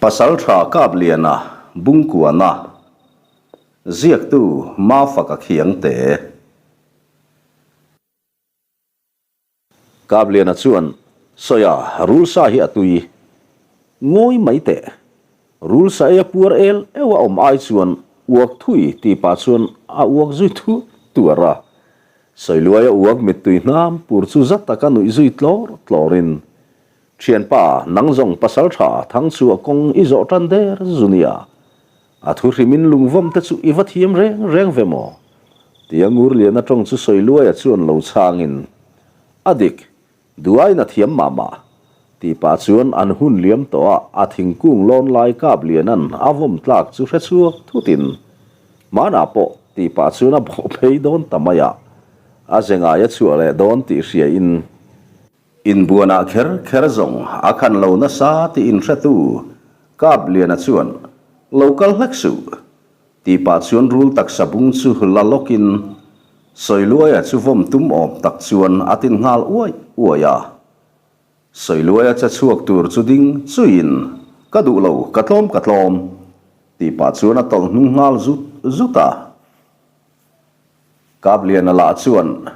Pasaltha Kapliana Bungkuana, Ziaktu Mafaka Khiangte. Kapliana chuan, Sawia, rulsa hi a tui. Ngawi mai teh. Rulsa ei a puar el eu a awm ai chuan uak thui tih pah chuan a uak zui thu tuar a. Sawiluaia uak mittui hnam pur chu za taka nuih zui tlawr tlawrin Thianpa, nang zawng pasal tha thang chu a kawng i zawh tan der zu nia. A thu hrimin lungvawm te chu i va thiam reng reng ve maw? Tia Ngurliana tawng chu Sawiluaia chuan lo chhangin, A dik, duain a thiam mah mah. Tih pah chuan an hun liam tawh a, a thingkung lawn lai Kapliana'n a vawm tlak chu hre chhuak thutin, Hmanah pawh tih pah chuan a bawh phei dawn ta mai a, a ze ngai a chhuah leh dawn tih hriain, Inbuanah kher kher zawng a khan lo nasa tih inhretu Kapliana chuan, Lo kal hlek suh! tih pah chuan rul taksa bung chu la lawkin Sawiluaia chu vawm tum awm tak chuan a tin nghal uai uai a. Sawiluaia che chhuak tur chu ding chuiin, Ka duh lo, ka tlawm ka tlawm! tih pah chuan a tawlh hnung nghal zut zut a. Kapliana lah chuan,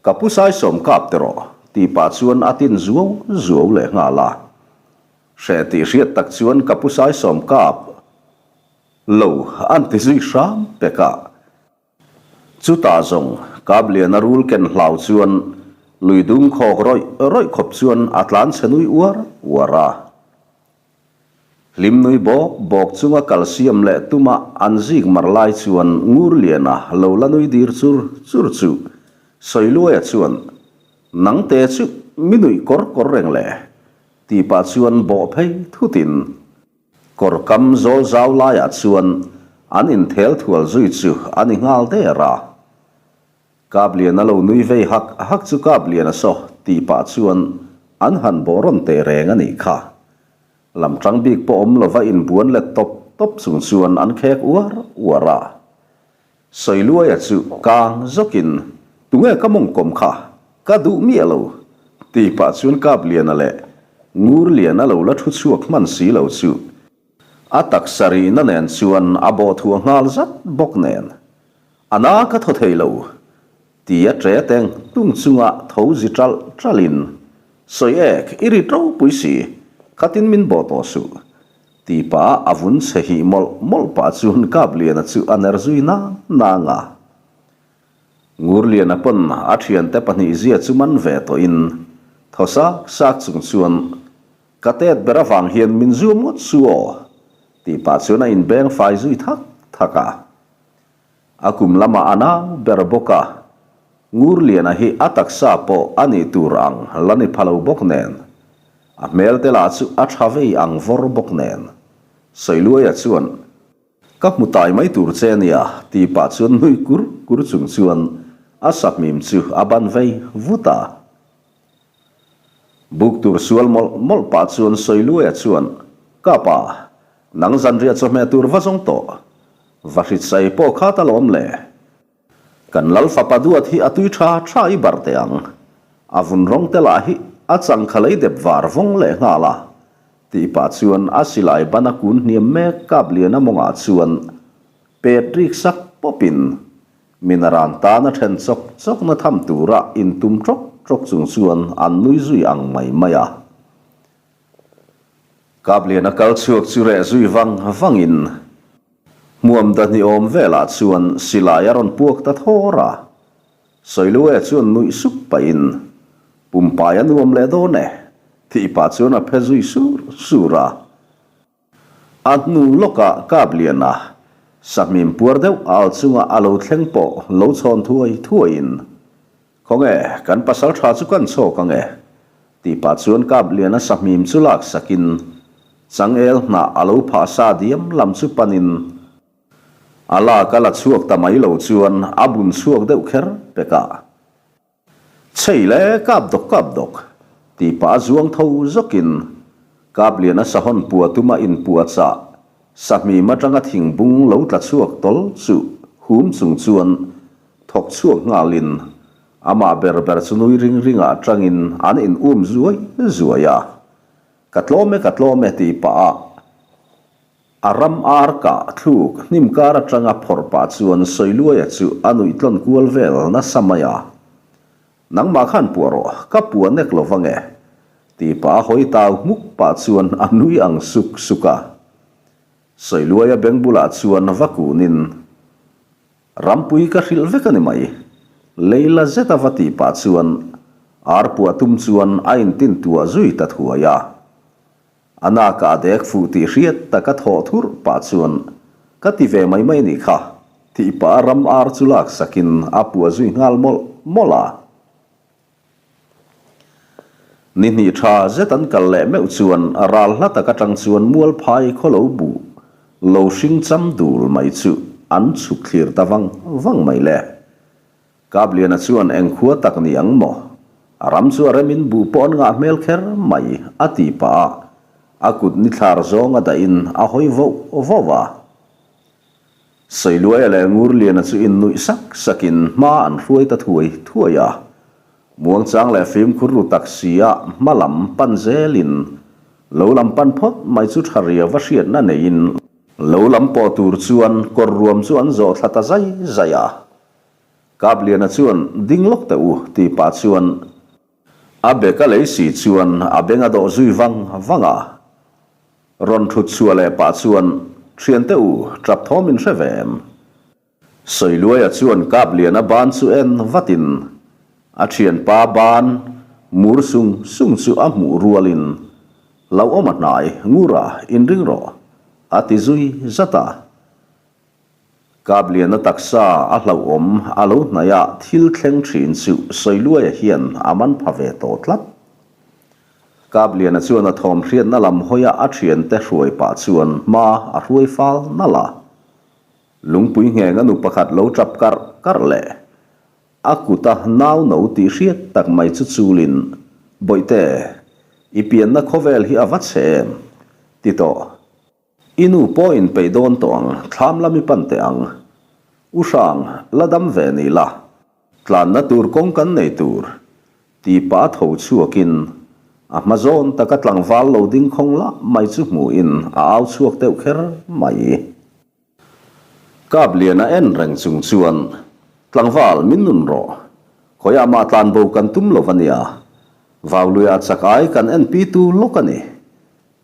Ka pu Saisawm kap ti rawh, tih pah chuan a tin zuau zuau leh nghal a. Hreh tih hriat tak chuan ka pu Saisawm kap lo an ti zui hram pek a. Chutah zawng Kapliana rul ken hlau chuan lui dung khawk rawih rawih khawp chuan a tlan chhe nui uar uar a. Hlim nui bawk bawk chunga kal siam leh tuma an zik mar lai chuan Ngurliana lo la nui dir chur chur chu Sawiluaia chuan, Nangte chu mi nuih kawr kawr reng le, tih pah chuan bawh phei thutin kawr kam zawl zau laiah chuan an inthel thual zui chu a ni nghal der a. Kapliana lo nui vei hak hak chu Kapliana saw tih pah chuan an han bawh rawn teh reng a nih kha. Lam tang bik pawh awm lova inbuan let tawp tawp chung chuan an khek uar uar a. Sawiluaia chu kang zawkin, Tunge ka mawngkawm kha? Ka duh miah lo! tih pah chuan Kapliana leh Ngurliana lo la thu chhuak hman si lo chu a taksa rihna nen chuan a bawh thuah nghal zat bawk nen. A na ka thaw thei lo, ti a ṭe teng tung chunga tho zi ṭalh ṭalhin, Sawi ek, i rit ropui si, khatin min bawh tawh suh, ti pah a vun chhe hih mawlh mawlh pah chuan Kapliana chu a ner zui nang nang a. Ngurliana pawn a ṭhiante pahnihzia chu man ve tawhin, thaw sak sak chung chuan, Ka tet ber avang hian min zuam ngawt su aw, tih pah chuan a inbeng fai zui thak thak a. A kum lamah a nau ber bawk a, Ngurliana hi a taksa pawh a nih tur ang la ni pha lo bawk nen, a hmel te lah chu a tha vei ang vawr bawk nen. Sawiluaia chuan, Ka hmu tai mai tur che nia, tih pah chuan nui kur kur chung chuan a sahmim chu a ban vei vut a. Buk tur sual mawlh mawlh pah chuan Sawiluaia chuan, Ka pa, nang zanriah chawhmeh tur va zawng tawh. Va hrit sai pawh kha ta lawm le. Kan lal fapa duat hi a tui tha tha i bar teh ang. A vun rawng te lah hi a changkha lei dep var vawng leh nghal a. Tih pah chuan a silai ban a kun hniam mek Kapliana mawngah chuan pet rik sak pawpin Minaran tana then chawk chawkna tham tura intum ṭawk ṭawk chung chuan an nui zui ang mai mai a. Kapliana kal chhuak chu reh zui vang vangin hmuam dahni awm velah chuan silai a rawn puak ta thawr a. Sawiluaia chuan nuih sup pahin, Pumpai a nuam leh dawn e, tih pah chuan a phe zui sur sur a. A hnu lawkah Kapliana sahmim puar deuh al chunga a lo thleng pawh lo chhawn thuai thuaiin, Khawnge, kan pasal tha chu kan chhawk ang e, tih pah chuan Kapliana sahmim chu lak sakin changel hnah a lo phah sa diam lam chu panin a lak a la chhuak ta mai lo chuan a bun chhuak deuh kher pek a. Chhei le, kap dawk kap dawk, tih pah a zuang tho zawkin Kapliana sahawn pua tuma inpua chah sahmim atanga thingbung lo tla chhuak tawl chu hum chung chuan thawk chhuak nghalin amah ber ber chu nui ring ringah atangin an in um zuai zuai a. Ka tlawm e, ka tlawm e tih pah a A ram ar kah thluk hnim kar atanga phawrh pah chuan Sawiluaia chu a nuih tlawn kual vel nasa mai a. Nangmah khan puah rawh, ka puah nek lo vang e, tih pah a hawi tau hmuk pah chuan a nui ang suk suk a. Sawiluaia beng bulah chuan va kunin, Rampui ka hrilh vek a ni mai, Leila zet a va tih pah chuan ar puah tum chuan a intintuah zui ta thuai a. A nak ah dek fuh tih hriat tak a thawh thurh pah chuan, Ka ti ve mai mai nih kha, tih pah a ram ar chu lak sakin a puah zui nghal mawlh mawlh a. Ni hnih tha zet an kal leh meuh chuan ral hla tak atang chuan mualphai khaw lo buh lo hring cham dul mai chu an chhuk thlir ta vang vang mai le. Kapliana chuan eng khua tak ni ang maw? A ram chu a remin buh pawh an ngah hmel kher mai, a ti pah a, a kut ni thlar zawng a dahin a hawi voh voh a. Sawiluaia leh Ngurliana chu innuih sak sakin hma an hruai ta thuai thuai a. Muangchang leh fimkhur ru tak si a hma lam pan zelin lo lam pan phawt mai chu tha riau va hriatna neiin lo lam pawh tur chuan kawr ruam chu an zawh thla ta zai zai a. Kapliana chuan, Ding lawk teh u, tih pah chuan a bek a lei si chuan a beng a dawh zui vang vang a. Rawn thut chhuah leh pah chuan, Thiante u, tap thawm in hre ve em? Sawiluaia chuan Kapliana ban chu en vatin a thianpa ban mur sung sung chu a hmuh rualin, Hlauhawm a hnai, Ngura, inring rawh, a ti zui zat a. Kapliana taksa a hlauhawm a lo hnaih a thil thleng thin chu Sawiluaia hian a man pha ve tawh tlat. Kapliana chuan a thawm hriatna lam hawia a thiante hruai pah chuan hma a hruai fal nalh a. Lungpui ngheng a nu pakhat lo tap karh karh leh a kuta nau no tih hriat tak mai chu chulin, Bawihte, i pianna khawvel hi a va chhe em? ti tawh. I nu pawh in peih dawn tawh ang, thlam lam i pan teh ang. U Hrang, la dam ve ni la. Tlanna tur kawng kan nei tur, ti pah tho chhuakin a hma zawn taka tlangval lo ding khawng lah mai chu hmuhin a au chhuak deuh kher mai. Kap lian a en reng chung chuan, Tlangval, min nun rawh. Khawiah mah tlanbo kan tum lo va nia. Vauluiah chak ai kan en pi tu lawk a ni.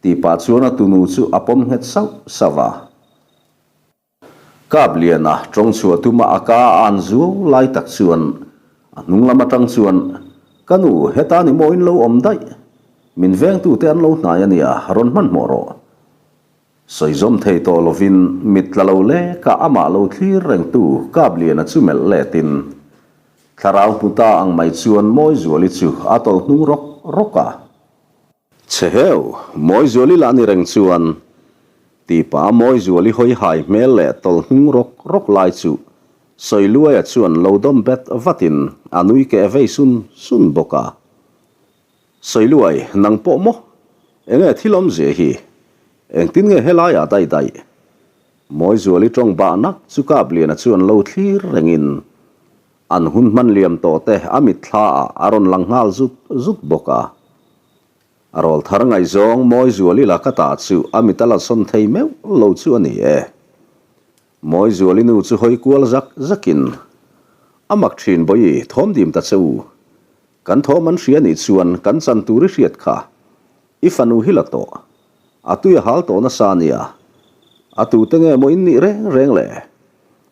Tih pah chuan a tunu chu a pawm nghet sauh sauh a. Kap liana tawng chhuah tuma a ka a an zuau lai tak chuan a hnung lam atang chuan, Ka nu, heta ni maw in lo awm daih? Min vengtute an lo hnai a nia, rawn hmanhmawh rawh. Sawi zawm thei tawh lovin mit tla lo leka amah lo thlir rengtu Kap liana chu melh letin thlarau hmu ta ang mai chuan Mawizuali chu a tawlh hnung rawk rawk a. Chhe heu, Mawizuali lah ni reng chuan, tih pah Mawizuali hawi hai hmel leh tawlh hnung rawk rawk lai chu Sawiluaia chuan lo dawm bet vatin a nui keh vei sun sun bawk a. Sawiluai, nang pawh maw? Enge thil awmzia hi? Engtin nge helaiah daih daih? Mawizuali tawng bah nak chu Kapliana chuan lo thlir rengin An hun hman liam tawh te a mitthla ah a rawn lang nghal zut zut bawk a. A rawl thar ngaihzawng Mawizuali laka tah chu a mit a la sawn thei meuh lo chu a ni e. Mawizuali nu chu hawi kual zak zakin, A mak thin bawi thawm dim ta che u. Kan thawm an hria nih chuan kan chan tur i hriat kha. I fanu hi la tawh. A tui a hal tawh nasa ania. A tute nge maw in nih reng reng le?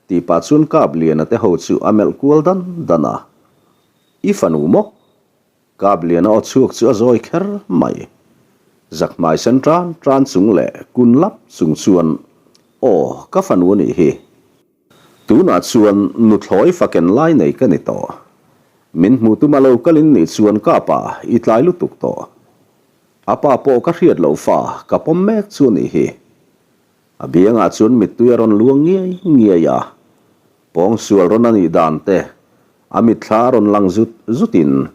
Tih pah chuan Kap Liana te ho chu a melh kual dan dan a. I fanu maw? Kap Liana aw chhuak chu a zawi kher mai. Zak hmai sen tan tan chung leh kun lap chung chuan, Aw, ka fanu a nih hi. Tunah chuan nuthlawi faken lai nei ka ni tawh. Min hmuh tuma lo kalin nih chuan Kapa i tlai lutuk tawh. A pa pawh ka hriat loh fa ka pawm mek chu a nih hi. A biangah chuan mittui a rawn luang ngiai ngiai a, pawngsual rawn a nih dan te a mitthla a rawn lang zut zutin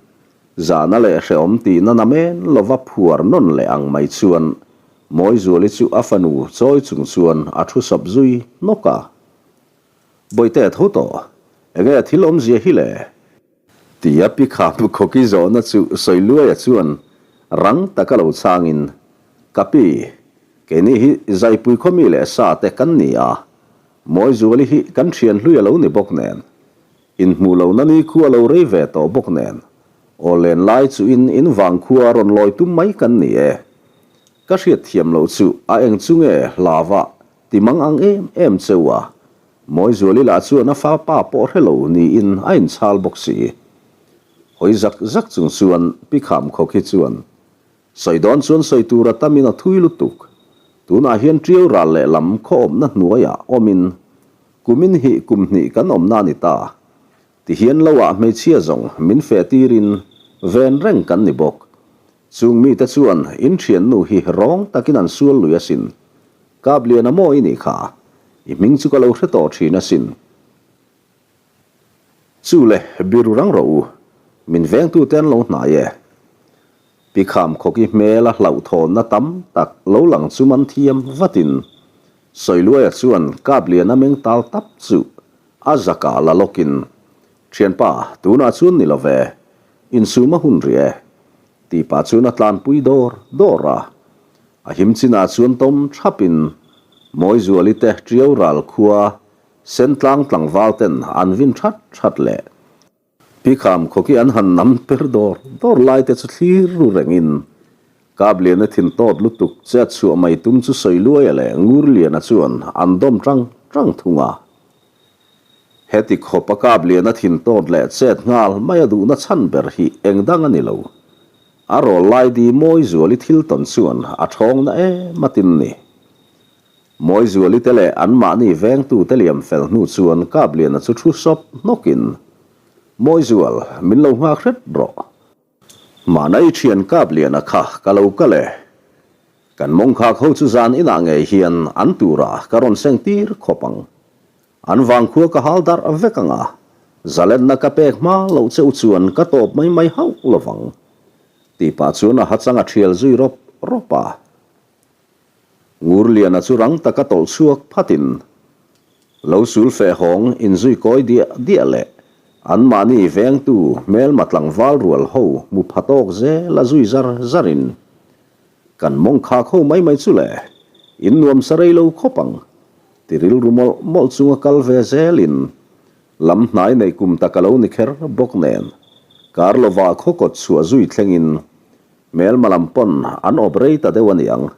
zahna leh hrehawm tihna namen lova phuar nawn leh ang mai chuan Mawizuali chu a fanu chawi chung chuan a thu sawp zui hnawk a. Bawihte a tho tawh, enge a thil awmzia hi le? Tia pi kham khawki zawhna chu Sawiluaia chuan rang taka lo chhangin, Ka pi! Keini hi Zaipui khaw mi leh sa te kan ni a, Mawizuali hi kan thian hlui a lo ni bawk nen, inhmuh lohna ni khu a lo rei ve tawh bawk nen, aw len lai chu in in vang khua rawn lawi tum mai kan ni e. Ka hriat thiam loh chu a eng chu nge hlava ti mang ang em em cheu a, Mawizuali lah chuan a fa pa pawh hre lo niin a inchhal bawk si. Hawi zak zak chung chuan Pi Khamkhawk hi chuan Sawi dawn chuan sawi tur a tamin a thui lutuk. Tunah hian Tiau ral lehlam khaw awmna hnuaiah awmin kumin hi kum hnih kan awmna a ni ta. Tihian loah hmeichhia zawng min feh tirin ven reng kan ni bawk. Chung mite chuan in thiannu hi rawng takin an sual lui asin. Kapliana maw i nih kha? I hming chu ka lo hre tawh thin asin. Chu le, biru rang rawh u. Min vengtute an lo hnai e. Pi Kham Khawki hmela hlauhthawnna tam tak lo lang chu man thiam vatin Sawiluaia chuan Kapliana meng tal tap chu a zakah la lawkin, Thianpa, tunah chuan ni lo ve, insum a hun rih e. Tih pah chuan a tlanpui dawr dawr a. A him chinah chuan tawm thapin Mawizuali te Tiau ral khua Sentlang tlangval ten an vin that that leh Pi Kham khawki an han nam per dawr dawr lai te chu thlir ru rengin Kapliana thin tawt lutuk chet chhuah mai tum chu Sawiluaia leh Ngurliana chuan an dawm tang tang thung a. Heti khawpa Kapliana thin tawt leh chet nghal mai a duhna chhan ber hi eng dang a ni lo. A rawl lai di Mawizuali thil tawn chuan a thawng na em a tin ni. Mawizuali te leh anmahni vengtute liam fel hnu chuan Kapliana chu thu sawp hnawkin, Mawizual, min lo nghak hret rawh. Hmana i thian Kapliana kha ka lo kal e. Kan mawngkhak ho chu zan inah ngei hian an tura ka rawn seng tir khawp ang. An vangkhua ka hal darh vek ang a, zalenna ka pek hma loh cheu chuan ka tawp mai mai hauh lovang. Tih pah chuan a hachang a thial zui rawp rawp a. Ngurliana chu rang taka tawlh chhuak phatin lo sul feh hawng inzui kawi diah diah leh anmahni vengtu hmelma tlangval rual ho hmu pha tawk zel a zui zar zarin kan mawng khak ho mai mai chu le in nuam sa rei lo khawp ang ti rilru mawlh mawlh chunga kal ve zelin lam hnai nei kum tak a lo ni kher bawk nen kar lovah khaw kawt chhuah zui thlengin Hmelma lam pawn an awp rei ta deuh a niang.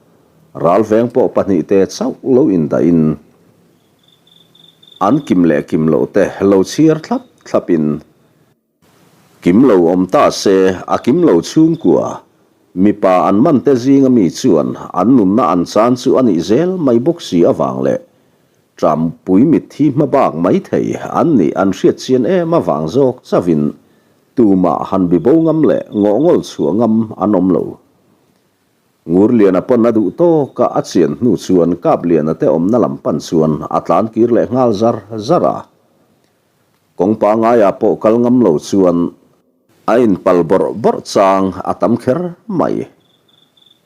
Ralveng pawh pahnihte chauh lo indahin an kim leh kim loh te lo chhiar thlap thlapin kim lo awm ta se a kim lo chhungkua mipa an man te zinga mi chuan an nunna an chan chu a nih zel mai bawk si avang leh Trampui mitthi hmabak mai thei an nih an hriat chian em avang zawk chauhin Tumah han bi bo ngam leh ngawhngawl chhuah ngam an awm lo. Ngurliana pawn a duh tawk a, a chian hnu chuan Kapliana te awmna lam pan chuan a tlan kir leh nghal zar zar a. Kawng pangaiah pawh kal ngam lo chuan a inpal bawrh bawrh chang a tam kher mai.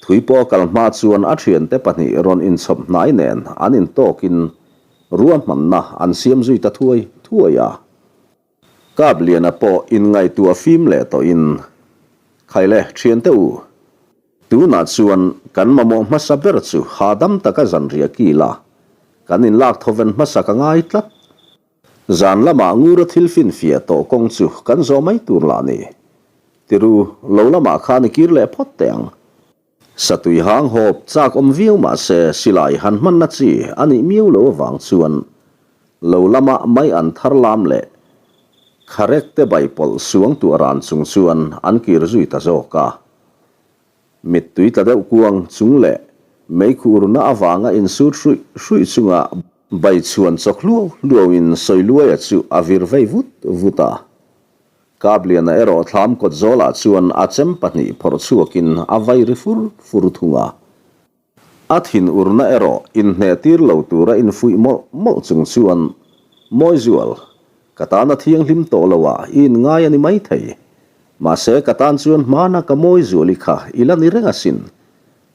Thui pawh a kal hma chuan a thiante pahnih rawn inchhawp hnai nen an intawkin ruahmanna an siam zui ta thuai thuai a. Kapliana pawh inngaihtuah fim leh tawhin, Khaile, thiante u, tunah chuan kan mamawh hmasa ber chu hahdam taka zanriah kil a, kan inlak thawven hmasa ka ngai tlat. Zan lamah ngura thil finfiah tawh kawng chu kan zawh mai tur lah ni. Tiru, lo lamah khan i kir leh phawt teh ang. Satui hang hawp chak awm viau mah se silai han hmanna chi a nih miau lo avang chuan lo lama mai an thar lam leh kharek te bai pawlh suang tuah ran chung chuan an kir zui ta zawk a. Mittui tla deuh kuang chung leh meikhu urna avanga insut hruih hruih chunga bai chhuan chawk hluau hluauin Sawiluaia chu a vir vei vut vut a. Kapliana erawh thlam kawt zawlah chuan a chem pahnih phawrh chhuakin a vai ri fur fur thung a. A thin urna erawh inhneh tir lo tura infuih mawlh mawlh chung chuan, Mawizual, ka tana thianghlim tawh lo ah i inngai a ni maithei. Mahse ka tan chuan hmana ka Mawizuali kha i la ni reng asin,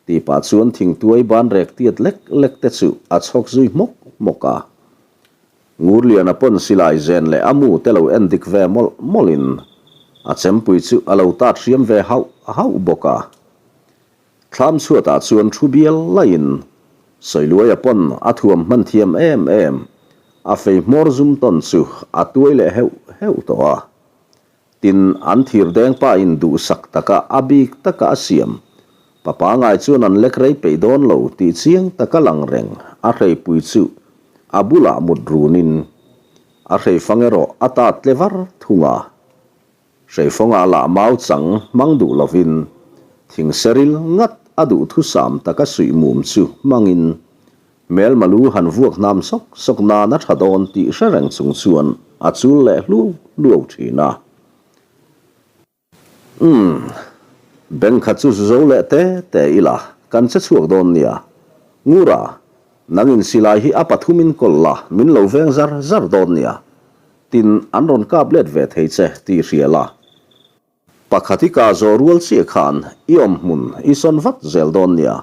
tih pah chuan thingtuai banrek tiat lek lek te chu a chhawk zui hmawk hmawk a. Ngurliana pawn silai zen leh a mu te lo en dik ve mawlh mawlhin a chempui chu a lo tat hriam ve hauh hauh bawk a. Thlam chhuatah chuan thu bial laiin. Sawiluaia pawn a thuam hman thiam em em, a fei hmawr zum tawn chu a tuai leh heuh heuh tawh a. Tin, an thir deng pa in duhsak taka a bik taka a siam, pa pangai chuan an lek rei peih dawn lo tih chiang taka lang reng a hreipui chu a bulah mut runin a hreifang erawh a tat tle var thung a. Hreifawngah lah mau chang hmang duh lovin thingseril ngat a duhthusam taka suih mum chu hmangin hmelma lu han vuak hnam sawk sawk nan a tha dawn tih hre reng chung chuan a chul leh hluau hluau thin a. Umm, beng khat chu zu zo leh te te ila kan che chhuak dawn nia. Ngura, nangin silai hi a pathumin kawl la min lo veng zar zar dawn nia. Tin, an rawn kap let ve thei che tih hria la. Pakhat i kah zawh rual chiah khan i awm hmun i sawn vat zel dawn nia,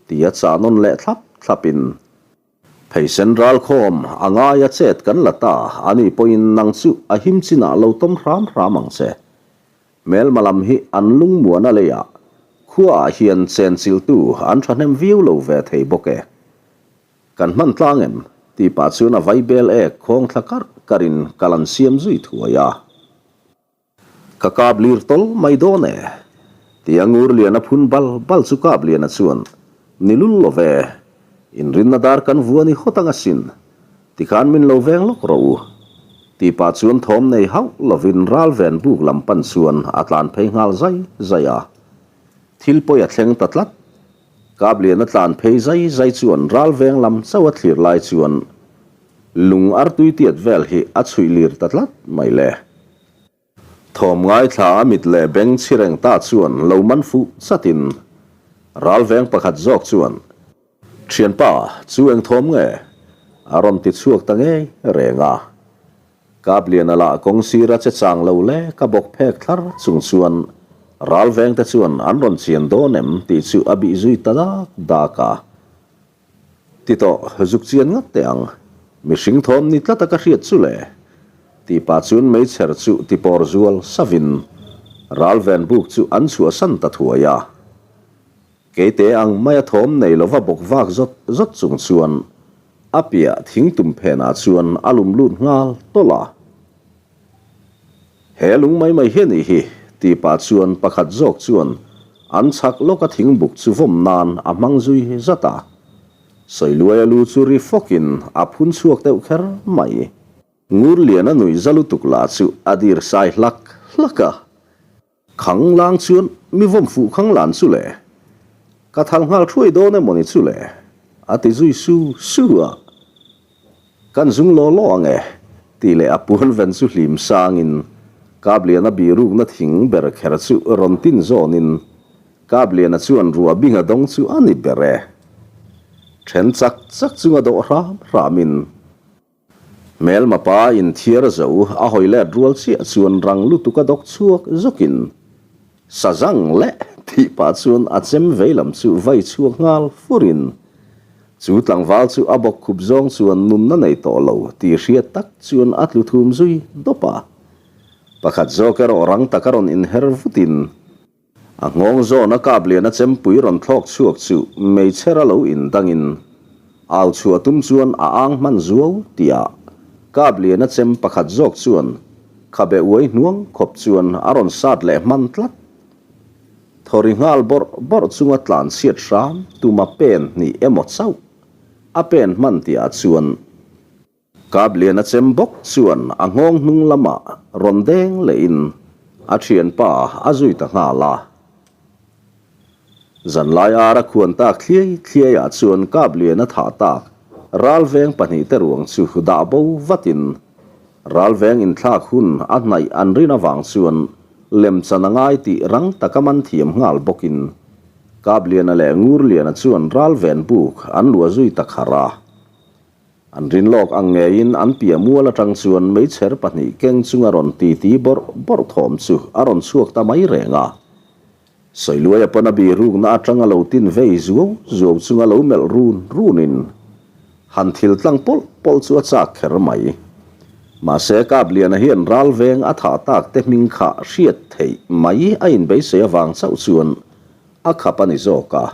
tia chah nawn leh thlap thlapin, Pheisen ralkhawm a ngaia chet kan la ta, ani pawhin nang chu a him chinah lo tawm hram hram ang che. Hmelma lam hi an lungmuana leiah khuaah hian chenchilhtu an thahnem viau lo ve thei bawk e. Kan hman tlang em? tih pah chuan a vai bel ek khawng thla karh karh in kal an siam zui thuai a. Ka kap lir tawl mai dawn e, tia Ngurliana phun bal bal chu Kapliana chuan, Ni lul lo ve, inrinna dar kan vuan i hawt ang asin, tikhan min lo veng lawk rawh u, tih pah chuan thawm nei hauh lovin ral ven buk lam pan chuan a tlan phei nghal zai zai a. Thil pawi a thleng ta tlat. Kapliana tlan phei zai zai chuan ral veng lam chauh a thlir lai chuan lung artui tiat vel hi a chhuih lir ta tlat mai le. Thawm ngaithla a mit leh beng chhi reng ta chuan lo man fuh chatin ral veng pakhat zawk chuan, Thianpa, chu eng thawm nge? a rawn ti chhuak ta ngei reng a. Kapliana lah kawng sira che chang lo le ka bawk phek thlar chung chuan ral vengte chuan an rawn chian dawn em tih chu a bih zui ta dak dak a. Ti tawh zuk chian ngat teh ang, mihring thawm ni tlata ka hriat chu le tih pah chuan meichher chu tipawr zual savin ral ven buk chu an chhuahsan ta thuai a. Keite ang maia thawm nei lova bawk vak zawt zawt chung chuan A piah thingtum phenah chuan a lum lut nghal tawlh a. He lung mai mai hi a nih hi, tih pah chuan pakhat zawk chuan an chhak lawka thingbuk chu vawm nan a hmang zui zat a. Sawiluaia lu chu ri fawkin a phun chhuak deuh kher mai. Ngurliana nuih za lutuk lah chu a dir sai hlak hlak a. Khang lang chuan mi vawm fuh khang lan chu le, ka thal nghal thuai dawn emaw ni chu le, a ti zui su su a. Kan zung law law ang e, tih leh a puan ven chu hlim sangin Kapliana birukna thing ber kher chu rawn tin zawnin Kapliana chuan ruah bing a dawng chu a ni ber e. Then chak chak chunga dawh hram hramin. Hmelma pa inthiar zo a hawi let rual chiah chuan rang lutuk a dawk chhuak zawkin Sazang leh tih pah chuan a chem vei lam chu vai chhuak nghal furin chu tlangval chu a bawk khup zawng chuan nunna nei tawh lo tih hriat tak chuan a tlu thum zui dawp a. Pakhat zawk erawh rang taka rawn inher vutin A nghawng zawn a kap lian a chempui rawn thlawk chhuak chu meichher a lo indangin au chhuah tum chuan a ang hman zuau tihah kap lian a chem pakhat zawk chuan khabe uai hnuang khawp chuan a rawn sat leh hman tlat. Thawri nghal bawrh bawrh chunga tlan chhiat hram tuma pen hnih emaw chauh a pen hman tihah chuan Kapliana chem bawk chuan a nghawng hnung lamah rawn deng lehin a thianpa a zui ta nghal a. Zanlai ara khuan tak thliai thliaiah chuan Kapliana thah tak ralveng pahnihte ruang chu dah bo vatin ralveng inthlak hun a hnaih an rin avang chuan lemchan a ngai tih rang taka man thiam nghal bawkin Kapliana leh Ngurliana chuan ralven buk an luah zui ta kharh a. An rin lawk ang ngeiin an piah mual atang chuan meichher pahnih keng chunga rawn titi bawrh bawrh thawm chu a rawn chhuak ta mai reng a. Sawiluaia pawn a birukna atanga lo tin vei zuau zuau chunga lo melh run runin han thil tlang pawlh pawlh chu a chak kher mai. Mahse Kapliana hian ral veng a thah tak te hming kha hriat theih mai a inbeisei avang chauh chuan a khap a ni zawk a.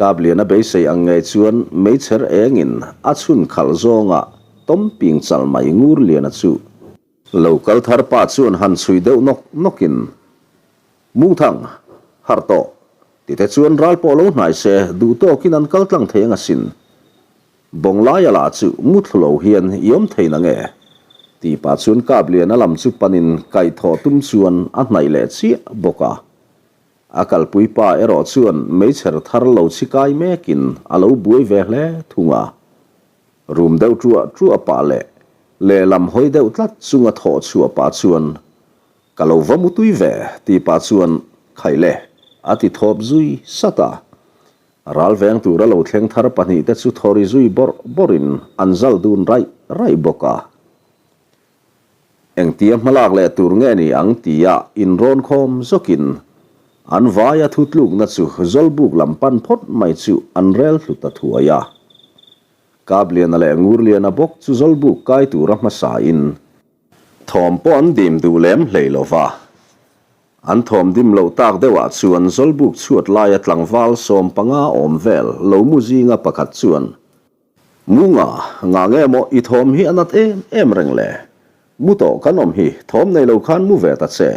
Kapliana beisei ang ngei chuan meichher engin a chhun khalh zawnga tawm ping chal mai Ngurliana chu lo kal thar pa chuan han chhui deuh nawk nawkin, Mungthang, harh tawh, tite chuan ral pawh lo hnai se duh tawkin an kal tlang thei ang asin. Bawnglaia lah chu muthlu lo hian i awm thei nange? Tih pah chuan Kapliana lam chu panin kaihthawh tum chuan a hnaih leh chiah bawk a. A kalpui pa erawh chuan meichher thar lo chhi kai mekin a lo buai ve hle thung a. Rum deuh ṭuah ṭuah pah leh lehlam hawi deuh tlat chunga thawh chhuah pah chuan, Ka lo va mutui ve, tih pah chuan Khaih le, a ti thawp zui sat a. Ral veng tura lo thleng thar pahnihte chu thawri zui bawrh bawrhin an zal dun raih raih bawk a. Engtia hmalak leh tur nge ni ang tia inrawn khawm zawkin an vaia thutlukna chu Zawlbuk lam pan phawt mai chu an rel hlu ta thuai a. Kapliana leh Ngurliana bawk chu Zawlbuk kai tura hmasain thawm pawh an dim duh lem hlei lo va. An thawm dim loh tak deuhah chuan Zawlbuk chhuat laia tlangval 15 awm vel lo mu zinga pakhat chuan Munga, ngah nge maw i thawm hi a nat em em reng le? Mu tawh kan awm hi, thawm nei lo khan mu ve ta che.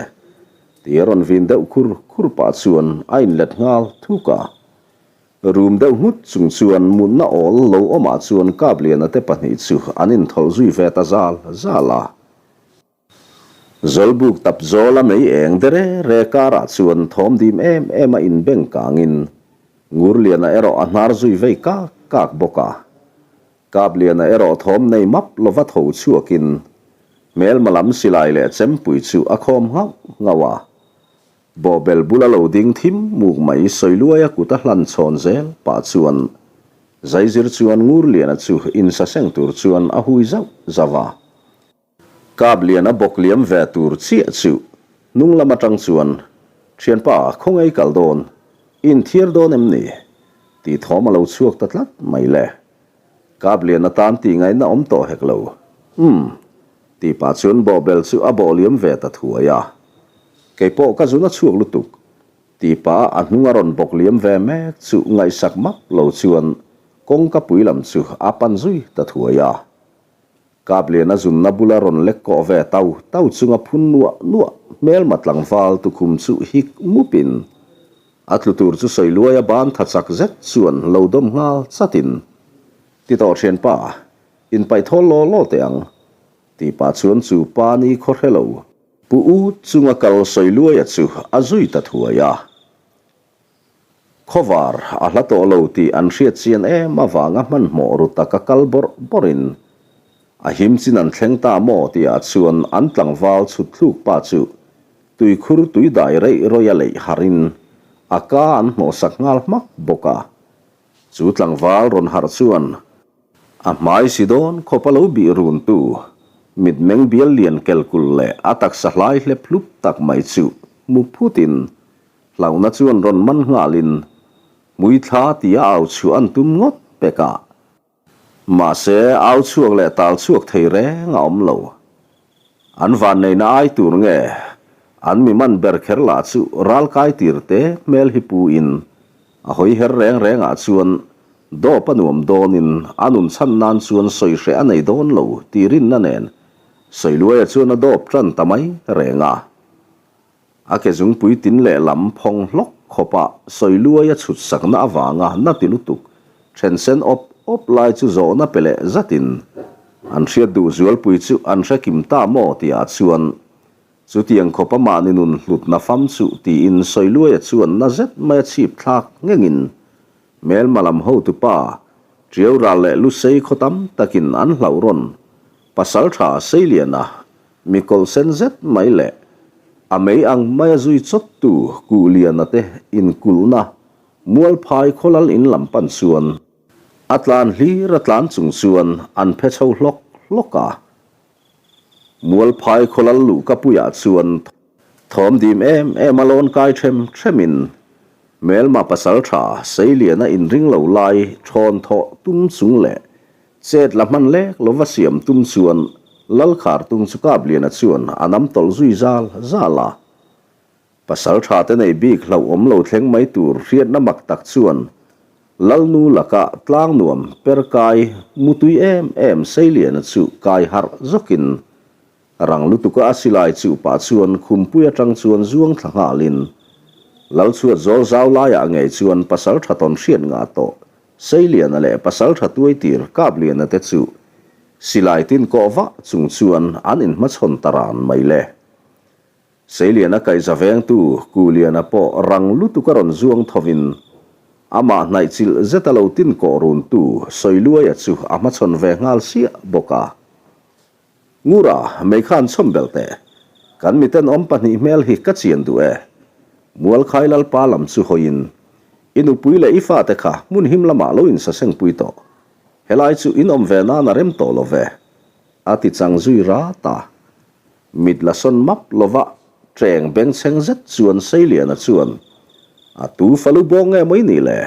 Ti a rawn vin deuh khur khur pah chuan a inlet nghal thuk a. Rum deuh nghut chung chuan mutna awl lo awmah chuan Kapliana te pahnih chu an inthawlh zui ve ta zal zal a. Zawlbuk tap zawla mei eng de re re karah chuan thawm dim em em a inbeng kangin Ngurliana erawh a hnar zui vei kak kak bawk a. Kapliana erawh thawm nei map lova tho chhuakin hmelma lam silai leh chempui chu a khawm nghauh nghauh a. Bawhbel bula lo ding thim muk mai Sawiluaia kut a hlan chhawn zel pah chuan zaizir chuan Ngurliana chu insaseng tur chuan a hui zauh zauh a. Kap lian a bawk liam ve tur chiah chu hnung lam atang chuan, Thianpa, khawngaih kal dawn, i inthiar dawn em ni? tih thawm a lo chhuak ta tlat mai le. Kap lian atan tih ngaihna awm tawh hek lo. Umm. Tih pah chuan bawhbel chu a bawh liam ve ta thuai a. Kei pawh ka zun a chhuak lutuk. Tih pah a hnung a rawn bawk liam ve mek chu ngaihsak map lo chuan kawngka pui lam chu a pan zui ta thuai a. Kapliana zunna bula rawn lek kawh ve tau tau chunga phun nuah nuah hmelma tlangval tukhum chu hik mupin a tlu tur chu Sawiluaia ban tha chak zet chuan lo dawm nghal chatin, Ti tawh thianpa, inpaih thawl law law teh ang, tih pah chuan chu pa ni khaw hre lo. Pu U chunga kal Sawiluaia chu a zui ta thuai a. Khawvar a hla tawh lo tih an hriat chian em avanga hmanhmawh ru taka kal bawrh bawrhin a him chin an thleng ta maw tihah chuan an tlangval chhut thluk pa chu tuikhur tui dai reih rawih a leih harhin a ka an hnawhsak nghal hmak bawk a. Chu tlangval rawn harh chuan a hmai si dawn khawpa lo bih runtu mitmeng bial lian kelkul leh a taksa hlai hlep hlup tak mai chu hmu phutin Hlauhna chuan rawn man nghalin hmuithla tia au chhuah an tum ngawt pek a. Mahse, au chhuak leh tal chhuak thei reng a awm lo. An vanneihna ai tur nge an mi man ber kher lah chu ral kai tir te hmel hi pu in a hawi her reng reng ah chuan dawp a nuam dawn in a nun chhan nan chuan sawi hreh a nei dawn lo tih rinna nen Sawiluaia chuan a dawp tan ta mai reng a. A ke zungpui tin leh lam phawng hlawk khawpa Sawiluai a chhut sakna avanga na ti lutuk then sen awp awp lai chu zawhna pe leh zatin an hriat duh zualpui chu an hre kim ta maw tihah chuan chutiang khawpa mahni nun hlutna fam chu tiin Sawiluaia chuan na zet mai a chhip thlak nghengin hmelma lam hotupa Tiau ral leh Lusei khaw tam takin an hlauh rawn Pasaltha Seiliana Mi kawlh sen zet mai leh a mei ang mai a zui chawttu Kuhliana te inkulhna Mualphai khawlal in lam pan chuan a tlan hlir a tlan chung chuan an phe chho hlawk hlawk a. Mualphai khawlal luhkapuiah chuan thawm dim em em a lawn kai them themin Hmelma pasaltha Seiliana inring lo lai thawn thawh tum chung leh Chet la hman lek lova siam tum chuan Lalkhar tung chu Kapliana chuan a nam tawlh zui zal zal a. Pasal tha te nei bik hlauhawm lo thleng mai tur hriatna mak tak chuan. Lalnu laka tlang nuam per kai mutui em em Seiliana chu kai harh zawkin rang lutuka a silai chuh pah chuan khumpui atang chuan zuang thla nghalin Lalchhuat zawl zau laiah ngei chuan pasal tha tawn hriat ngah tawh Seiliana leh pasal tha tuaitir Kapliana te chu silai tin kawh vah chung chuan an inhmachhawn ta ran mai le. Seiliana kaihza vengtu Kuliana pawh rang lutuk a rawn zuang thovin amah hnaih chilh zeta lo tin kawh runtu Sawiluaia chu a hmachhawn ve nghal siah bawk a. Ngura, mei khan chhawm belh teh. Kan mitenawm pahnih hmel hi ka chian duh e. Mualkhai Lalpa lam chu hawiin, I nupui leh i fate kha hmun him lamah lo insasengpui tawh. Helai chu in awm ve nan a rem tawh lo ve. A ti chang zui rat a. Mit la sawn map lova ṭeng bengchheng zet chuan Seiliana chuan, A tu falu bawng nge maw i nih le?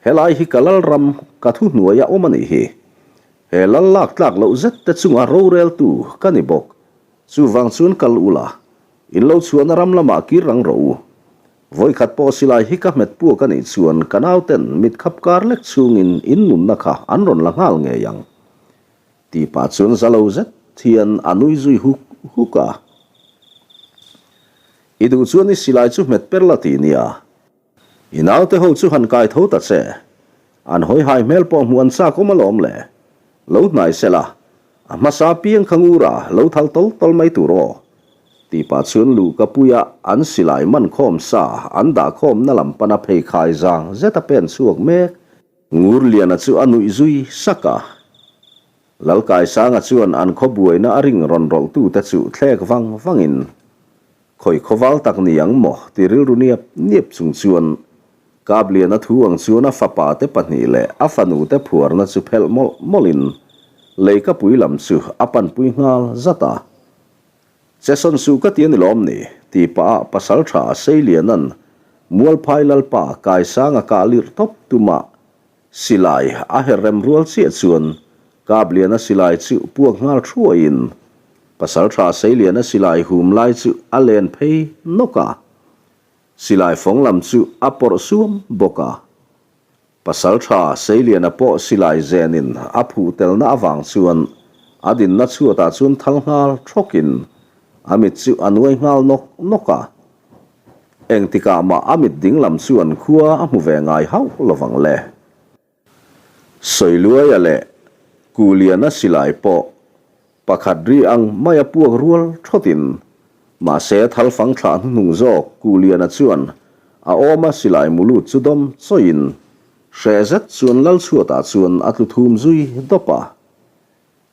Helai hi ka lalram ka thuhnuaia awm a nih hi. He lal lak tlak loh zet te chunga roreltu ka ni bawk. Chuvang chuan kal ula, in lo chhuahna ram lamah kir rang rawh u. Vawikhat pawh silai hi ka hmet puak a nih chuan ka nauten mit khap kar lek chungin in nunna kha an rawn la nghal ngei ang. Tih pah chuan za lo zet hian a nui zui huk huk a. I duh chuan i silai chu hmet per la ti nia. I naute ho chu han kai tho ta che. An hawi hai hmel pawh hmuh an chak awm alawm le. Lo hnai se la, a hmasa piang kha ngura lo thal tawl tawl mai tur aw. Tih pah chuan luhka puia an silai man khawm sa an dah khawmna lam pana pheikhai zang zeta pen chhuak mek Ngurliana chu a nuih zui sak a. Lalkaisanga chuan an khaw buaina a ring rawn rawlhtute chu thlek vang vangin, Khawi khawval tak ni ang maw? ti rilru niap niap chung chuan Kapliana thu ang chuan a fapa te pahnih leh a fanu te phuarna chu phelh mawlh mawlhin leikapui lam chu a panpui nghal zat a. Chesawn suh ka ti a ni lawm ni? tih pah ah pasal tha Seiliana'n Mualphai Lalpa Kaisanga kah lirh tawp tumah silai a her rem rual chiah chuan Kapliana silai chu puak nghal thuaiin pasal tha Seiliana silai hum lai chu a len phei nawk a, silai fawng lam chu a pawrh suam bawk a. Pasalṭha Seiliana pawh silai zenin a phuh telna avang chuan a dinna chhuatah chuan thal nghal ṭhawkin a mit chu a nuai nghal nawk nawk a. Engtikah mah a mit dinglam chuan khua a hmu ve ngai hauh lovang le. Sawiluaia leh Kuliana silai pawh Pakhat ri ang mai a puak rual thawtin, mahse thalfang thlah hnuhnung zawk Kuliana chuan a awma silai mulut chu dawm chawiin hreh zet chuan Lalchhuatah chuan a tlu thum zui dawp a.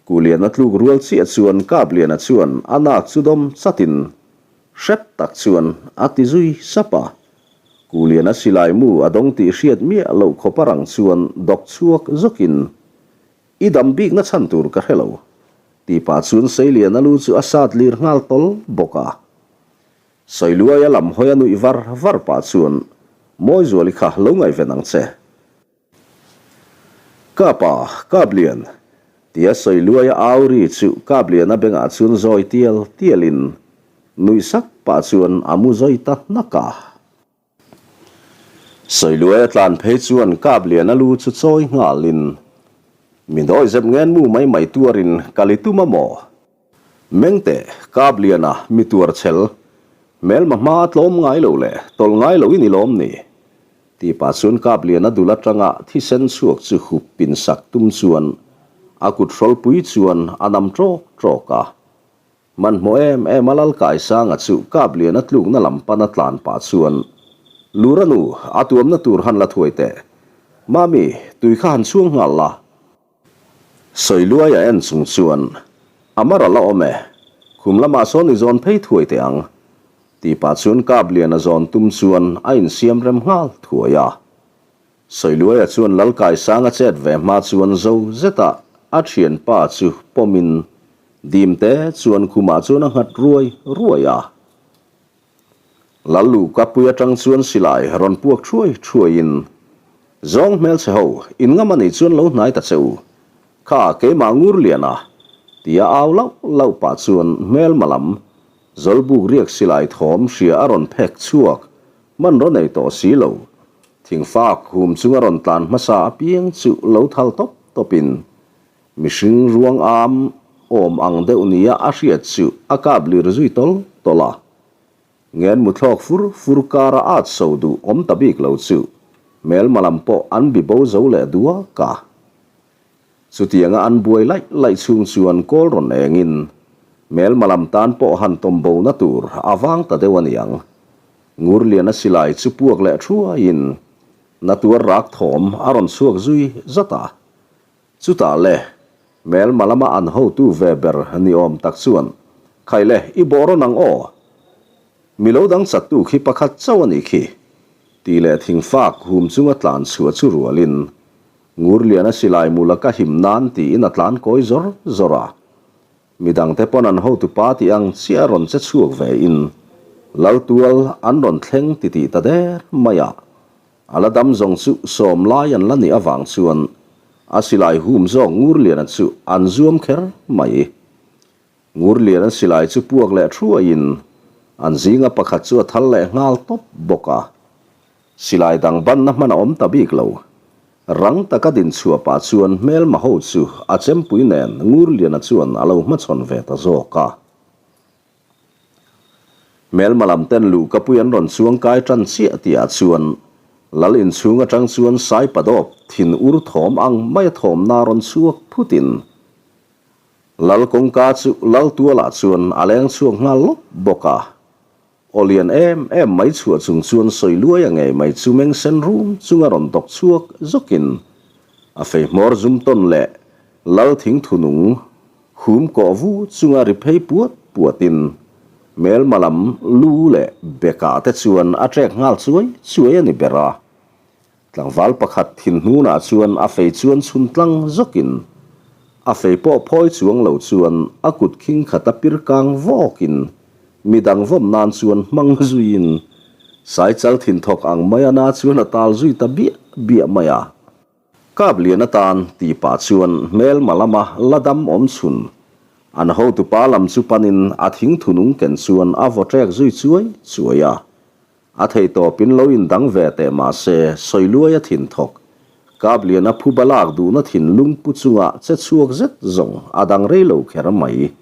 Kuliana tluk rual chiah chuan Kapliana chuan a nak chu dawm chatin hrep tak chuan a ti zui sap a. Kuliana silai mu a dawng tih hriat miah loh khawp a rang chuan dawk chhuak zawkin I dam bikna chhan tur ka hre lo, tih pah chuan Seiliana lu chu a sat lir nghal tawl bawk a. Sawiluaia lam hawi a nuih var var pah chuan, Mawizuali kha lo ngaihven ang che. Kapa, Kaplian, tia Sawiluaia au ri chu Kapliana bengah chuan zawi tial tialin nuih sak pah chuan a mu zawi ta hnak a. Sawiluai a tlan phei chuan Kapliana lu chu chawi nghalin, Mi dawihzep ngen mu mai mai tuarin ka li tum a maw? Mengte, Kapliana mi tuar chhel, hmelma hma a tlawm ngai lo leh tawlh ngai lo i ni lawm ni? Tih pah chuan Kapliana dul atanga thisen chhuak chu hup pin sak tum chuan a kut hrawlpui chuan a nam ṭawk ṭawk a. Hmanhmawh em em a Lalkaisanga chu Kapliana tlukna lam pana tlan pah chuan, Lura nu, a tuamna tur han la thuai teh. Mami, tui kha han chhuang nghal la. Sawiluai a en chung chuan, A mar a la awm e, khum lamah sawn i zawn phei thuai teh ang. Tih pah chuan Kapliana zawn tum chuan a insiam rem nghal thuai a. Sawiluaia chuan Lalkaisanga chet ve hma chuan zo zeta a thianpa chu pawmin dimte chuan khumah chuan a nghat ruai ruai a. Lalluka pui atang chuan silai rawn puak thuai thuaiin, Zawng hmelchhe ho, in ngam anih chuan lo hnai ta che u. Kha keimah Ngurliana, tia au lauh lauh pah chuan hmelma lam Zawlbuk riak silai thawm hria a rawn phek chhuak, hmanraw nei tawh si lo. Thingfak hum chunga rawn tlan hmasa apiang chu lo thal tawp tawpin mihring ruang am awm ang deuh nia a hriat chu a kap lir zui tawl tawl a. Ngen muthlawk fur fur kara at so duh awm ta bik lo chu hmelma lam pawh an bi bo zo leh duak a. Chutianga an buai laih laih chhung chuan kawl rawn engin hmelma lam tan pawh han tawm bo na tur a vang ta deuh a niang. Ngurliana silai chu puak leh thuaiin na tuar rak thawm a rawn chhuak zui zat a. Chutah le, hmelma lama an hotu ve ber ni awm tak chuan, Khai le, i bawh rawn ang aw? Mi lo dang chattu khi pakhat chauh a nih khi, tih leh thingfak hum chunga tlan chhuah chu rualin Ngurliana silai mu laka him nan tiin a tlan kawi zawr zawr a. Midangte pawn an hotupa tih ang chiah rawn che chhuak ve in Laltual an rawn thleng titih ta der mai a. A la dam zawng chu sawm lai an la nih avang chuan a silai hum zawk Ngurliana chu an zuam kher mai. Ngurliana silai chu puak leh thuaiin an zinga pakhat chu a thal leh nghal tawp bawk a. Silai dang banna hman a awm ta bik lo. Rang taka din chhuah pah chuan hmelma ho chu a chempui nen Ngurliana chuan a lo hmachhawn ve ta zawk a. Hmelma lam ten luhkapui an rawn chuang kai tan chiah tihah chuan Lal inchhung atang chuan Saipadawp thin ur thawm ang maia thawmna rawn chhuak phutin Lal kawngka chu Lal tualah chuan a leng chhuak nghal lawp bawk a. Aw lian em em mai chhuah chung chuan sawi luai a ngei mai chu meng sen rum chunga rawn dawk chhuak zawkin a fei hmawr zum tawn leh Lal thing thunung hum kawh vu chunga ri phei puat puatin hmelma lam lu leh bekah te chuan a trek nghal chuai chuai a ni ber a. Tlangval pakhat thin hnunah chuan a fei chuan chhun tlang zawkin a fei pawh phawi chuang lo chuan a kut khing khat a pir kang vawkin midang vawm nan chuan hmang zuiin Saichal thin thawk ang mai a na chuan a tal zui ta biah biah mai a. Kap lian atan tih pah chuan hmelma lama la dam awm chhun an hotupa lam chu panin a thing thunung ken chuan a vaw ṭek zui chuai chuai a. A thei tawpin lo indang ve teh mah se, Sawiluai a thin thawk. Kapliana phuba lak duhna thinlung pu chunga che chhuak zet zawng a dang rei lo kher mai.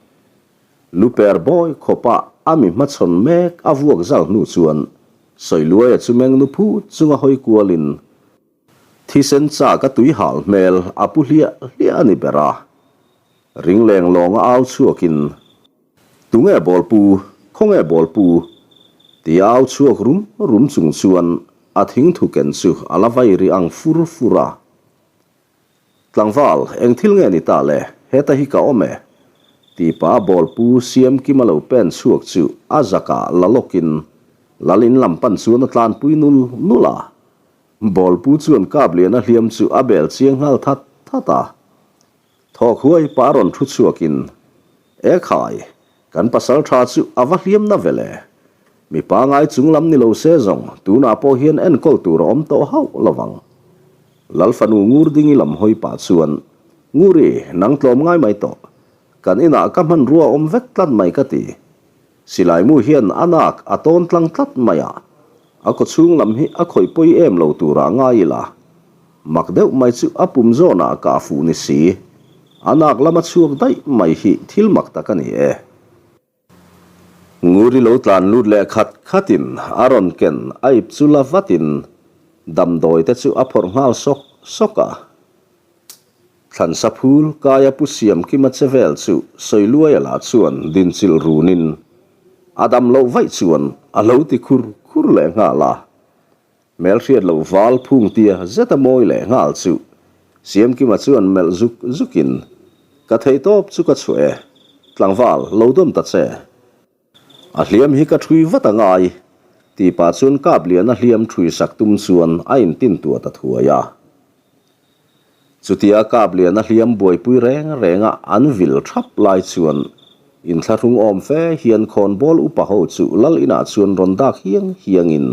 Luper bawi khawpa a mi hmachhawn mek a vuak zal hnu chuan Sawiluaia chu meng nu phut chunga hawi kualin thisen chak a tui hal hmel a pu hliah hliah a ni ber a. Ringleng lawnga au chhuakin. Tunge bawlpu, khawnge bawlpu? Ti a au chhuak rum rum chung chuan a thingthu ken chu a la vai ri ang fur fur a. Tlangval, eng thil nge ni ta le, heta hi ka awm e? Ti pah a bawlpu Siamkima lo pen chhuak chu a zakah la lawkin Lal in lam pan chuan a tlanpui nul nul a. Bawlpu chuan Kapliana hliam chu a bel chiang nghal that that a. Thawk huai pa rawn thu chhuakin, E khai, kan pasal tha chu a va hliam na ve le. Mi pangai chung lam ni lo se zawng, tunah pawh hian enkawl tur a awm tawh hauh lo vang. Lal fanu Ngur Dingi lam hawi pah chuan, Nguri, nang tlawm ngai mai tawh. Kan inah ka hmanrua a awm vek tlat mai ka ti. Silaimu hian a nak a tawn tlang tlat mai a, a kawchhung lam hi a khawih pawi em lo turah ngai ila. Mak deuh mai chu a pum zawnah kah fuh ni si, a nak lama chhuak daih mai hi thil mak tak a ni e. Nguri lo tlan lut leh khat khatin a rawn ken a ip chu la vatin damdawi te chu a phawrh nghal sawk sawk a. Thlansa phul kaia Pu Siamkima che vel chu Sawiluaia lah chuan dinchilh runin a dam loh vaih chuan a lo ti khur khur leh nghal a. Hmelhriat loh val phung tia zeta mawi leh nghal chu Siamkima chuan melh zuk zukin, Ka theihtawp chu ka chhuah e, tlangval lo dawm ta che. A hliam hi ka ṭhui vat a ngai, tih pah chuan Kapliana hliam ṭhui sak tum chuan a intintuah ta thuai a. Chutia Kapliana hliam buaipui reng renga an vil ṭhap lai chuan inthlahrung awm fe hian khawnbawl upa ho chu lal inah chuan rawn dak hiang hiangin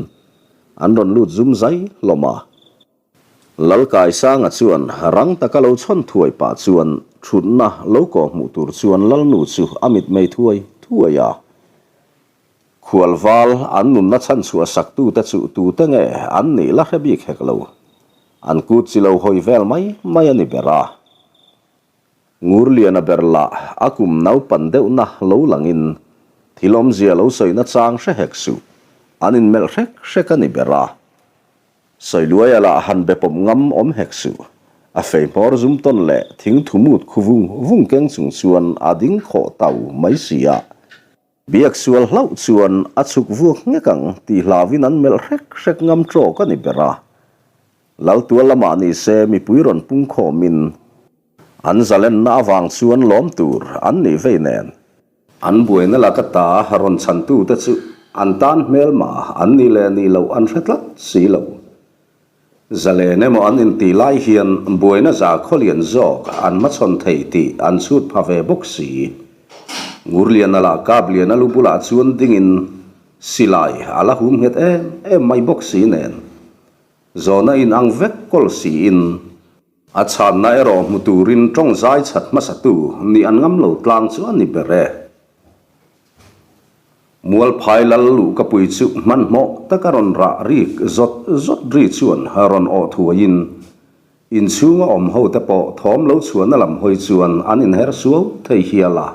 an rawn lut zum zai hlawm a. Lalkaisanga chuan rang taka lo chhawn thuai pah chuan thutna lo kawh hmuh tur chuan Lalnu chu a mitmei thuai thuai a. Khualval an nunna chhan chhuah saktute chu tute nge an nih la hre bik hek lo. An kut chi lo hawi vel mai mai a ni ber a. Ngurliana ber lah a kum naupan deuhna lo langin thil awmzia lo sawina chang hre hek suh, an inmelh hrek hrek a ni ber a. Sawiluaia lah han be pawp ngam awm hek suh. A fei hmawr zum tawn leh thing thu mut khu vung vung keng chung chuan a ding khawh tau mai si a. Biak sual hlauh chuan a chhuk vuak nghek ang tih hlauin an melh hrek hrek ngam tawk a ni ber a. Laltual lamah ni se mipui rawn pung khawmin an zalenna avang chuan lawm tur an nih vei nen. An buaina laka ta rawn chhantute chu an tan hmelma an nih leh nih loh an hre tlat si lo. Zalen emaw an intih lai hian buaina za khawlian zawk an hmachhawn thei tih an chhut pha ve bawk si. Ngurliana lah Kapliana lu bulah chuan dingin silai a la hum nghet em em mai bawk si nen. Zawhna inang vek kawl siin. A chhanna erawh hmu turin tawng zai chhat hmasatu nih an ngam lo tlang chu a ni ber e. Mualphai lal luh ka pui chu hmanhmawh taka rawn rah rik zawt zawt ri chuan rawn awh thuaiin inchhunga awm ho te pawh thawm lo chhuahna lam hawi chuan an inher suau thei hial a.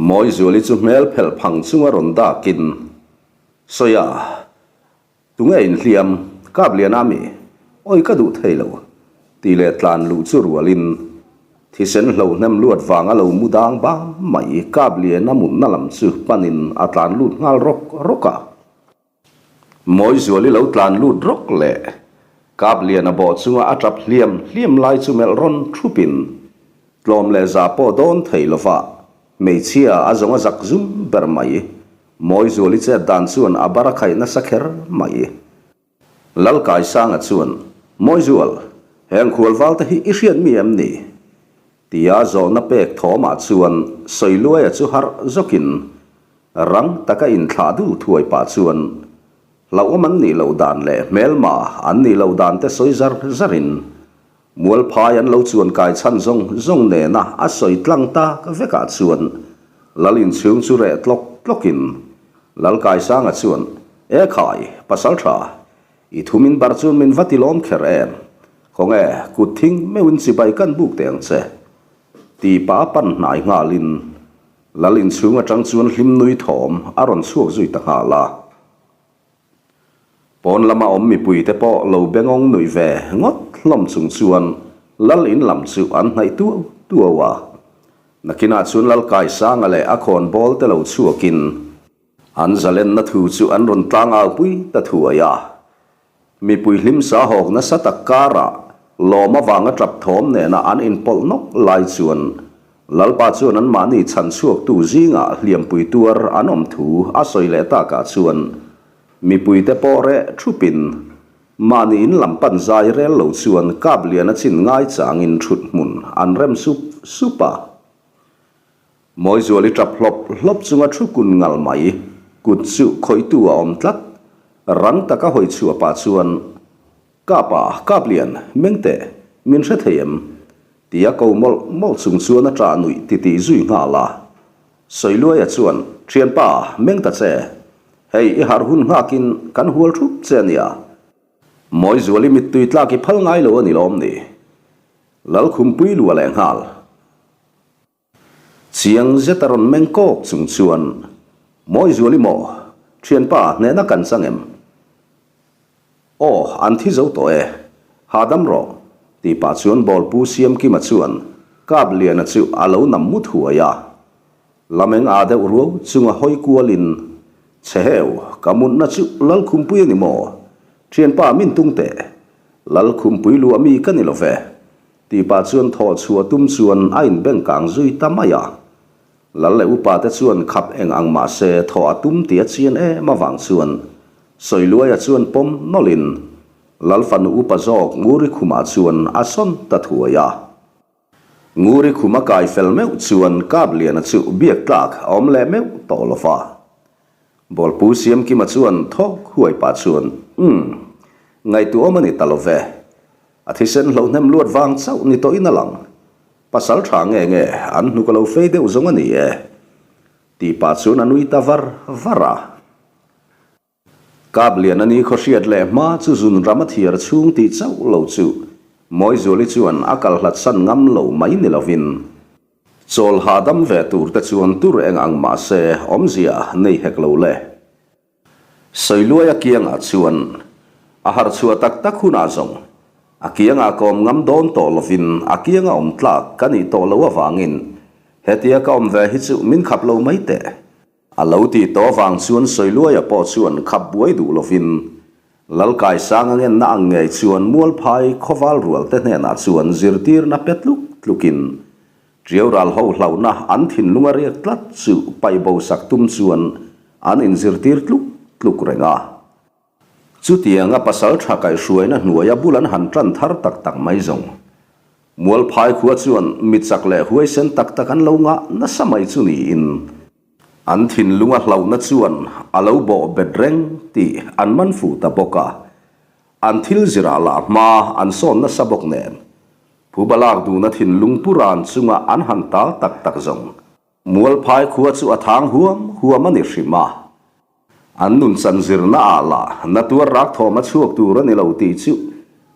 Mawizuali chu hmel phelh phang chunga rawn dakin, Sawi a, Tunge inhliam? Kap lian a mi? Awi ka duh thei lo. Tih leh tlan luh chu rualin thisen hlo hnem luat vanga lo mu dang bam mai kap lian a mutna lam chu panin a tlan lut nghal rawk rawk a. Mawizuali lo tlan lut rawk leh kap lian a bawh chunga a tap hliam hliam lai chu melh rawn thupin tlawm leh za pawh dawn thei lova hmeichhia a zawng a zak zum ber mai. Mawizuali chet dan chuan a bar a khaih nasa kher mai. Lalkaisanga chuan, Mawizual, heng khualval te hi i hriat mi em ni? Tia zawhna pek thawmah chuan Sawiluaia chu harh zawkin rang taka inthlah dul thuai pah chuan hlauhawm an nih loh dan leh hmelma an nih loh dan te sawi zar zarin Mualphai an lo chuan kai chhan zawng zawng nena a sawi tlang tak vekah chuan Lal inchhung chu reh tlawk tlawkin Lalkaisanga chuan, E khai, Pasaltha, i thu min bar chuan min va ti lawm kher em? Khawnge, kut thing meuhin chibai kan buk teh ang che. Ti pa pan hnai nghalin Lal inchhung atang chuan hlim nui thawm a rawn chhuak zui ta nghal a. Pawn lama awm mipuite pawh lo bengawng nuih ve ngawt hlawm chung chuan Lal in lam chu an hnaih tuau tuau a. Nakinah chuan Lal Kaisanga leh a khawnbawl te lo chhuakin an zalenna thu chu an rawn tlangau pui ta thuai a. Mipui hlimsa hawk nasa tak karah lawm avanga tap thawm nena an inpawlh nawk lai chuan Lalpa chuan anmahni chhan chhuaktu zingah hliampui tuar an awm thu a sawi leh takah chuan mipuite pawh reh thupin mahni in lam pan zai rel lo chuan kap lian a chin ngai changin thut hmun an rem sup sup a. Mawizuali tap hlawp hlawp chunga thu kun ngal mai, kut chu khawihtu a awm tlat. Rang taka hawi chhuah pah chuan, Kapa, Kaplian, meng teh, min hre thei em? Tia ko mawlh mawlh chung chuan a ṭah nuih titih zui nghal a. Sawiluaia chuan, Ṭhianpa, meng ta che. Hei i harh hun nghakin kan hual ṭhup che a nia. Mawizuali mittui tlak i phal ngai lo a ni lawm ni? Lalkhumpui lua leh nghal. Chiang zet a rawn meng kawk chung chuan, Mawizuali maw? Thianpa, hnehna kan chang em? Aw, an thi zo tawh e. Hahdam rawh, tih pah chuan Bawlpu Siamkima chuan Kapliana chu a lo nam mut huai a. Lameng aa deuh ruau chunga hawi kualin, Chheheu, ka mutna chu Lalkhumpui a ni maw? Thianpa, min tung teh. Lalkhumpui luah mi ka ni lo ve. Tih pah chuan thawh chhuah tum chuan a inbeng kang zui ta mai a. Lal leh upa te chuan khap eng ang mah se thawh a tum tih a chian em avang chuan Sawiluaia chuan pawm nawlhin Lal fanu upa zawk Nguri khumah chuan a sawn ta thuai a. Nguri khum a kai fel meuh chuan Kapliana chu biak tlak a awm leh meuh tawh lo va. Bawlpu Siamkima chuan thawk huai pah chuan, Umm, ngaihtuahawm a ni ta lo ve. A thisen hlohnem luat vang chauh ni tawhin a lang. Pasal tha nge nge an hnuk a lo fei deuh zawng a ni e. Tih pah chuan a nui ta var var a. Kapliana ni khaw hriat leh hma chu zun ram a thiar chhung tih chauh lo chu Mawizuali chuan a kal hlat san ngam lo mai ni lovin chawl hahdam ve tur te chuan tur eng ang mah se awmzia nei hek lo le. Sawiluaia kiangah chuan a harh chhuah tak tak hunah zawng a kiangah ka awm ngam dawn tawh lovin a kianga awm tlak ka nih tawh loh avangin hetia ka awm ve hi chu min khap lo mai teh. A lo tih tawh avang chuan Sawiluaia pawh chuan khap buai duh lovin Lalkaisanga ngenna ang ngei chuan Mualphai khawval rualte hnenah chuan zirtirna pe tluk tlukin Ṭiau ral ho hlauhna an thinlung a riak tlat chu paih bo sak tum chuan an inzirtir tluk tluk reng a. Chutianga pasal ṭha kaihhruaina hnuaia bul an han ṭan thar tak tak mai zawng. Mualphai khua chuan mi chak leh huaisen tak tak an lo ngah nasa mai chu niin an thinlunga hlauhna chuan a lo bawh bet reng tih an man fuh ta bawk a. An thil zirah lah hma an sawn nasa bawk nen Phuba lak duhna thinlung pu ran chunga an han tal tak tak zawng. Mualphai khua chu a thang huam huam a ni hrim a. An nunchan zirna ah lah na tuar rak thawm a chhuak tur a ni lo tih chu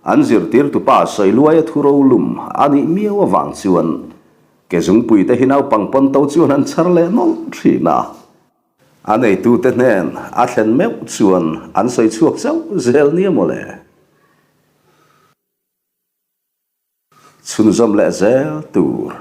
an zirtirtupa Sawiluaia thu rolum a nih miau avang chuan ke zungpui te hi naupang pawn to chuan an chhar leh nawlh thin a. A neitute hnen a thlen meuh chuan an sawi chhuak chauh zel nia mawle. Chhunzawm leh zel tur.